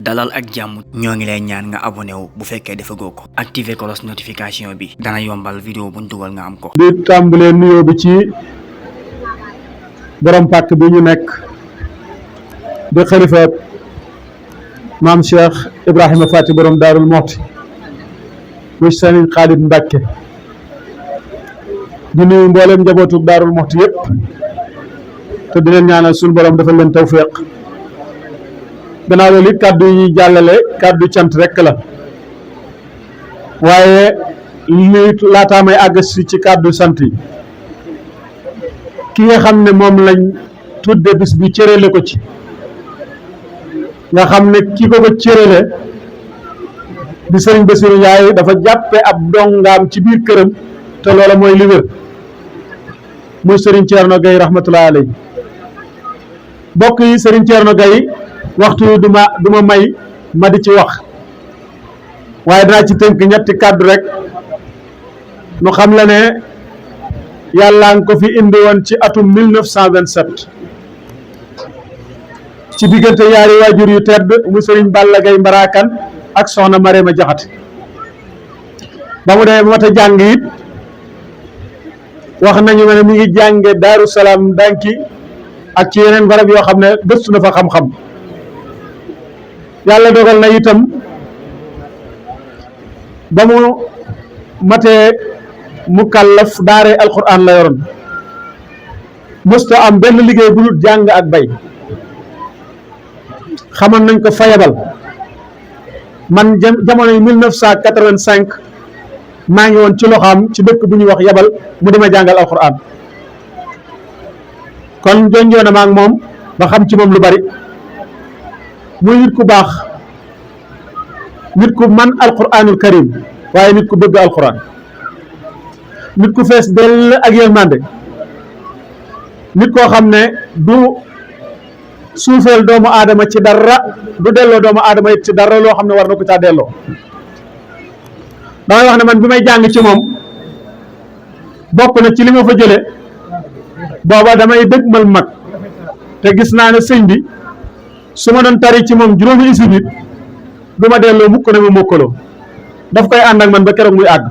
dalal ak jàmm ñoo ngi lay ñaan nga abonné wu bu fekkee defagoo ko activer cloche notification bi dana yombal vidéo buñ dugal nga am ko. di tàmbalee nuyoo bi ci borom pàkk bi ñu nekk di xalifa maam Cheikh Ibrahima Fati borom Daarul Moxti muy Sëriñ Xaalid Mbàkke di nuyu mbooleem njabootu Daarul Moxti yëpp te di leen ñaanal suñu borom dafa leen tawféq. gannaaw loolu it kàddu yi ñuy jàllale kàddu cant rekk la waaye li laataa may àgg si ci kàddu sant yi ki nga xam ne moom lañ tudde bis bi cërale ko ci nga xam ne ki ko cërale di sëriñ Bassirou Ndiaye dafa jàppe ab dongaam ci biir këram te loola mooy li wér muy sëriñ Thierno Gaye rahmatullahi alayhi mbokk yi sëriñ Thierno Gaye waxtu wi du ma may ma di ci wax waaye danaa ci tënk ñetti kàddu rek nu xam la ne yàlla nga ko fi indi woon ci atum 1927 ci diggante yaari waajur yu tedd mu sëriñ Balla Gaye Mbarakan ak soxna Marema Jaxate ba mu demee mata jàng it wax nañu ne mi ngi jànge Daaru Salaam Danki ak ci yeneen barab yoo xam ne gëstu na fa xam-xam yàlla dogal na itam ba mu matee mukallaf daare alquran la yoroon mësta am benn liggéey bu dul jàng ak bay xamoon nañ ko fa yabal man jamono yi 1985 maa ngi woon ci loxaam ci dëkk bu ñuy wax yabal mu dima jàngal alquran kon jonjoo na ma ak moom ba xam ci moom lu bari muy nit ku baax nit ku man alquranul karim waaye nit ku bëgg alquran nit ku fees dell ak yërmande nit koo xam ne du suufeel doomu aadama ci dara du delloo doomu aadama it ci dara loo xam ne war na ko caa delloo damay wax ne man bi may jàng ci moom bokk na ci li ma fa jële booba damay dëgmal mag te gis naa ne sëñ bi su ma doon tari ci moom juróomi isib it du ma delloo mukk ne ma mokkaloo daf koy ànd ak man ba keroog muy àgg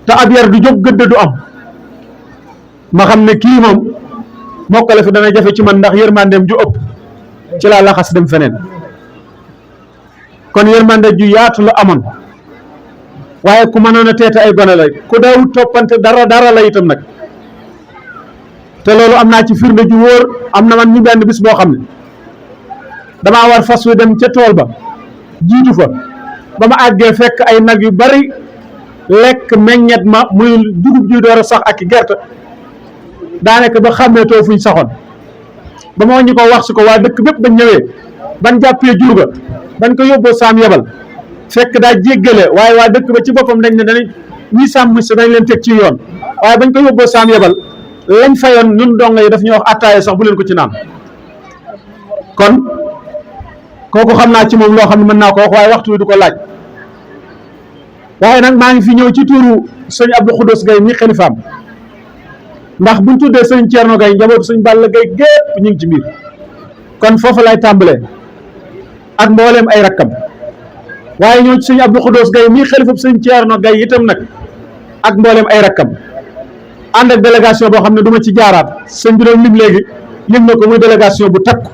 te ab yar du jóg gëdd du am ma xam ne kii moom mokkale fi dana jafe ci man ndax yërmandeem ju ëpp ci laa laxas dem feneen kon yërmande ju yaatu la amoon waaye ku mënoon a teete ay gone la ku daawut toppante dara la itam nag te loolu am naa ci firnde ju wóor am na man ñu benn bis boo xam ne damaa war fas wi dem ca tool ba jiitu fa ba ma àggee fekk ay nag yu bari lekk meññet ma muy dugub ji door a sax ak gerte daanaka ba xàmmeetoo fuñ saxoon ba ma wàññi ko wax si ko waa dëkk bépp bañ ñëwee ban jàppee jur ga bañ ko yóbboo saam yebal fekk daa jéggale waaye waa dëkk ba ci boppam dañ ne danañ ñi sàmm si dañ leen teg ci yoon waaye bañ ko yóbboo saam yebal lañ fayoon ñun donga yi daf ñu wax attaaya sax bu leen ko ci naan kon kooku xam naa ci moom loo xam ne mën naa ko wax waaye waxtu wi du ko laaj waaye nag maa ngi fi ñëw ci tuuru sëñ Abdou Khoudous Gaye mi xalifaam ndax buñ tuddee sëñ Thierno Gaye njabootu sëñ Balla Gaye gépp ñu ngi ci biir kon foofu lay tàmbalee ak mbooleem ay rakkam waaye ñëw ci sëñ Abdou Khoudous Gaye mi xalifam sëñ Thierno Gaye itam nag ak mbooleem ay rakkam ànd ak délégation boo xam ne du ma ci jaaraat sëñ bi doon lim léegi lim na ko muy délégation bu takku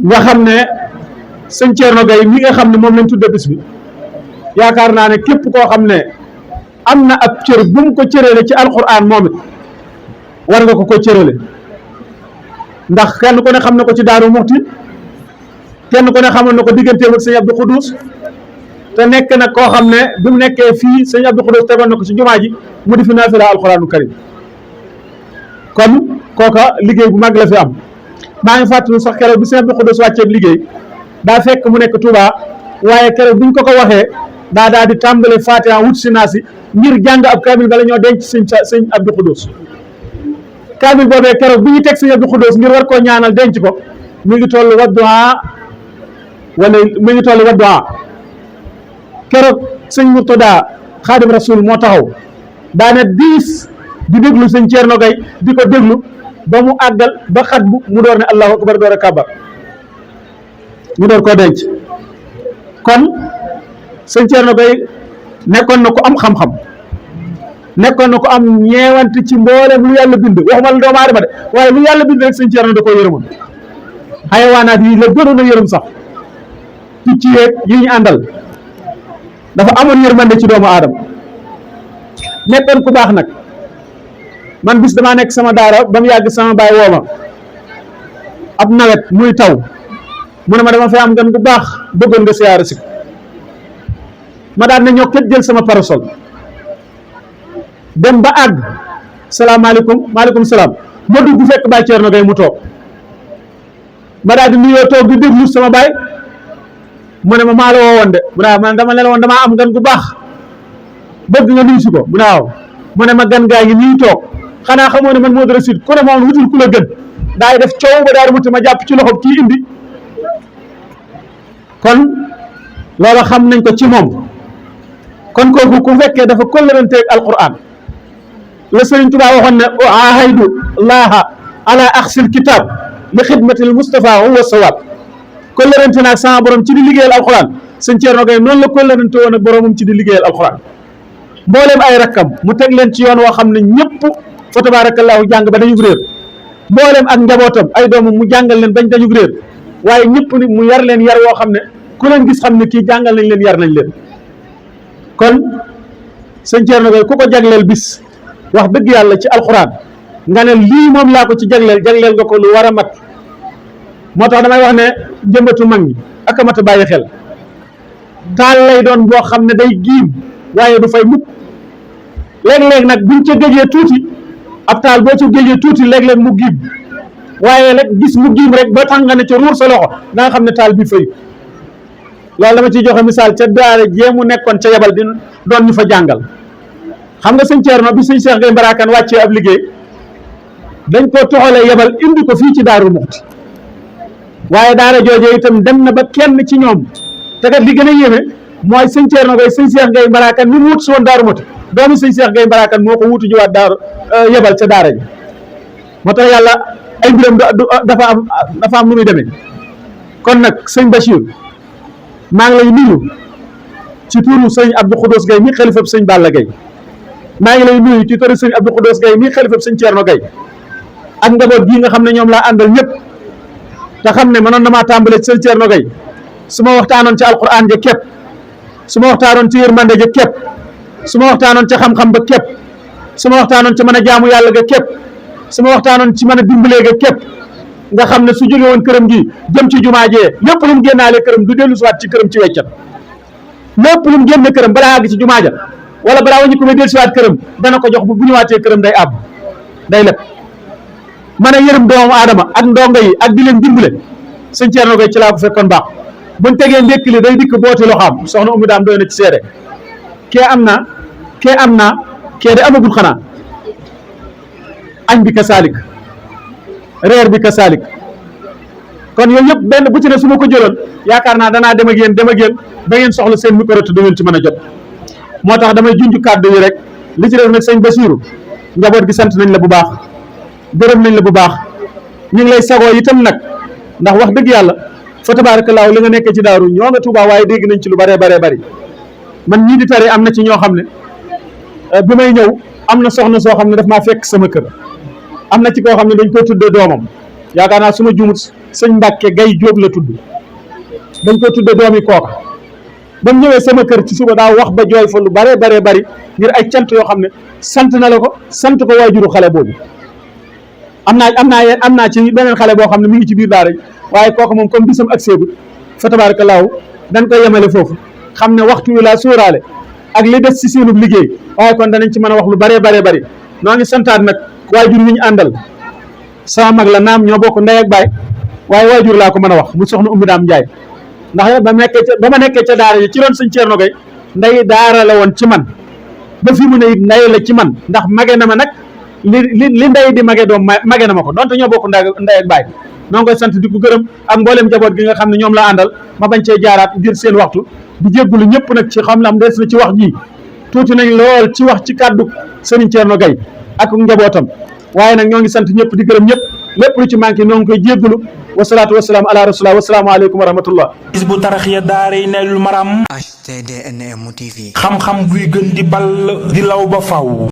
nga xam ne sëñ Thierno Gaye mi nga xam ne moom lañ tudde bis bi yaakaar naa ne képp koo xam ne am na ab cër bu mu ko cërale ci alquran moom it war nga ko cërale ndax kenn ku ne xam na ko ci Daaru Muxti kenn ku ne xamoon na ko digganteem ak sëñ Abdou Khoudous te nekk nag koo xam ne bi mu nekkee fii sëñ Abdou Khoudous tegoon na ko ci jumaa ji mu di fi naafila alquranu karim kon kooka liggéey bu mag la fi am maa ngi fàttali sax keroog bi sëñ Abdou Khoudous wàcceeb liggéey daa fekk mu nekk Touba waaye keroog bi ñu ko waxee daa di tàmbale Fatiha wut si naa si ngir jàng ab kaamil bala ñoo denc sëñ Abdou Khoudous kaamil boobee keroog bi ñu teg sëñ Abdou Khoudous ngir war koo ñaanal denc ko mi ngi toll Wadduha keroog sëñ Murtada Xaadim Rasul moo taxaw daane diis di déglu sëñ Thierno Gaye di ko déglu ba mu àggal ba xat bu mu door ne allahu akbar door a kàbbar ñu door koo denc. kon sëñ Thierno Gaye nekkoon na ko am xam-xam, nekkoon na ko am ñeewante ci mboolem lu yàlla bind, waxuma la doomu aadama de waaye lu yàlla bind rek sëñ Thierno da koo yërëmoon. xayawaanaat yi la gënoon a yërëm sax, picc yeeg yi ñu àndal, dafa amoon yërmande ci doomu aadama. nekkoon ku baax nag. man bis damaa nekk sama daara ba mu yàgg sama baay woo ma ab nawet muy taw, mu ne ma dama fay am gan bu baax, bëggoon nga siyaare si. ma daan ne ñoo ket jël sama parasol dem ba àgg, salaamaaleykum maaleykum salaam, ma dugg fekk Baye Thierno Gaye mu toog. ma daal di nuyoo toog di déglu sama baay, mu ne ma maa la woowoon de, mu ne man dama leen woon damaa am gan gu baax, bëgg nga nuyu si ko. mu ne waaw, mu ne ma gan gaa ngi nii toog, xanaa xamoo ne man moo dara siit ku ne moom wutul ku la gën. daay def coow ba daal di muti ma jàpp ci loxo kii indi. kon loola xam nañ ko ci moom. kon kooku ku fekkee dafa kóllëranteeg alquran la Sëriñ Tuubaa waxoon ne ahaydu laaha ala axsil kitab li xidmatil Mustafa huwa sawaab. kóllërante naag sama borom ci di liggéeyal alquran. sëñ Thierno Gaye noonu la kóllërante woon ak boromam ci di liggéeyal alquran. mbooleem ay rakkam mu teg leen ci yoon woo xam ne ñëpp fa tabaarakallaahu jàng ba dañu réer. mbooleem ak njabootam ay doomam mu jàngal leen bañ dañu réer, waaye ñëpp ni mu yar leen yar woo xam ne ku leen gis xam ne kii jàngal nañ leen, yar nañ leen. kon sëñ Thierno Gaye ku ko jagleel bis wax dëgg yàlla ci alxuraan nga ne lii moom laa ko ci jagleel nga ko lu war a mat. moo tax damay wax ne jëmbatu mag ñi ak a mat a bàyyi xel. taal lay doon boo xam ne day giim waaye du fay mukk. léeg-léeg nag buñ ca géejee tuuti, ab taal boo ca géejee tuuti léeg-léeg mu giim, waaye rek gis mu giim rek ba tax nga ne ca ruur sa loxo da nga xam ne taal bi fay. loolu dama ciy joxe misaal ca daara jéemu nekkoon ca yebal di doon ñu fa jàngal. xam nga sëñ Thierno bi sëñ Cheikh Gaye Mbarakan wàccee ab liggéey dañ ko toxalee yebal indi ko fii ci Daaru Muxti, waaye daara joojee itam dem na ba kenn ci ñoom te kat li gën a yéeme mooy sëñ Thierno Gaye sëñ Cheikh Gaye Mbarakan mi mu wut si woon Daaru Muxti doomi sëñ Cheikh Gaye Mbarakan moo ko wutu jiwaat daaru yebal ca daara ji. moo tax yàlla ay mbiram dafa am nu muy demee. kon nag sëñ Bachir maa ngi lay nuyu ci turu sëñ Abdou Khoudous Gaye mi xalifab sëñ Balla Gaye. maa ngi lay nuyu ci turu sëñ Abdou Khoudous Gaye mi xalifab sëñ Thierno Gaye ak njaboot bii nga xam ne ñoom laa àndal ñëpp. te xam ne mënoon na maa tàmbale ci sëñ Thierno Gaye su ma waxtaanoon ci alquran ja képp, su ma waxtaanoon ci yërmande ja képp, su ma waxtaanoon ci xam-xam ba képp, su ma waxtaanoon ci mën a jaamu yàlla ga képp, su ma waxtaanoon ci mën a dimbalee ga képp, nga xam ne su jóge woon këram gi jëm ci jumaa jee lépp lu mu génnaale këram du dellu siwaat ci këram ci weccat. lépp lu mu génne këram balaa àgg ci jumaa ja wala balaa wañu ko may dellu siwaat këram dana ko jox bu ñëwaatee këram day àbb day leb. mën a yërëm doomu aadama ak ndongo yi ak di leen dimbale sëñ Thierno Gaye ci laa ko fekkoon baax. buñ tegee ndékki li day dikk booti loxaam, soxna Oumy Daam doy na ci seede. kee am naa kee de amagul xanaa. añ bi ka saalik, reer bi ka saalik. kon yooyu yëpp benn bu ci ne su ma ko jëloon yaakaar naa danaa dem ak yéen ba ngeen soxla seen micro te du ngeen ci mën a jot. moo tax damay junj kàddu yi rek li ci def nag sëñ Basiiru njaboot gi sant nañ la bu baax, gërëm nañ la bu baax, ñu ngi lay sagoo itam nag ndax wax dëgg yàlla fa tabaarakallaahu li nga nekkee ci daaru ñoo nga Tuubaa waaye dégg nañ ci lu baree bari. man ñii di tari am na ci ñoo xam ne bi may ñëw am na soxna soo xam ne daf maa fekk sama kër. am na ci koo xam ne dañ ko tuddee doomam, yaakaar naa su ma juumut sëñ Mbàkke Gaye Jóob la tudd, dañ ko tuddee doomi kooka. ba mu ñëwee sama kër ci suba daa wax ba jooy fa lu baree bari ngir ay cant yoo xam ne sant na la ko, sant ko waajuru xale boobu. am naa ci beneen xale boo xam ne mi ngi ci biir daara waaye kooku moom comme bisam ak seegul fa tabaarakallaahu dañ koy yemale foofu xam ne waxtu wi laa sóoraale ak li des ci seenub liggéey, waaye kon danañ ci mën a wax lu baree bari. noo ngi santaat nag waajur wi ñu àndal sama mag la naam ñoo bokk ndey ak baay waaye waajur laa ko mën a wax mu soxna Oumy Daam Njaay ndax ba ma nekkee ca daara ji ci doon sëñ Thierno Gaye ndey daara la woon ci man ba fi mu ne it ndey la ci man ndax mage na ma nag li ndey di mage doom mage na ma ko donte ñoo bokk ndey ak baay. noo ngi koy sant di ko gërëm ak mboolem njaboot gi nga xam ne ñoom la àndal ma bañ cee jaaraat ngir seen waxtu di jéggulu ñëpp nag ci xam lam des na ci wax ji tuuti nañ lool ci wax ci kàddu sëriñ Thierno Gaye ak njabootam waaye nag ñoo ngi sant ñëpp di gërëm ñëpp lépp lu ci manqué ñoo ngi koy jéggulu wasalaatu wasalaam ala rasulillah wasalaamu aleykum wa rahmatullah. Hizbut Tarqiyyah daaray Nayloul Maram HTDNM TV. xam-xam buy gën di ball di law ba faw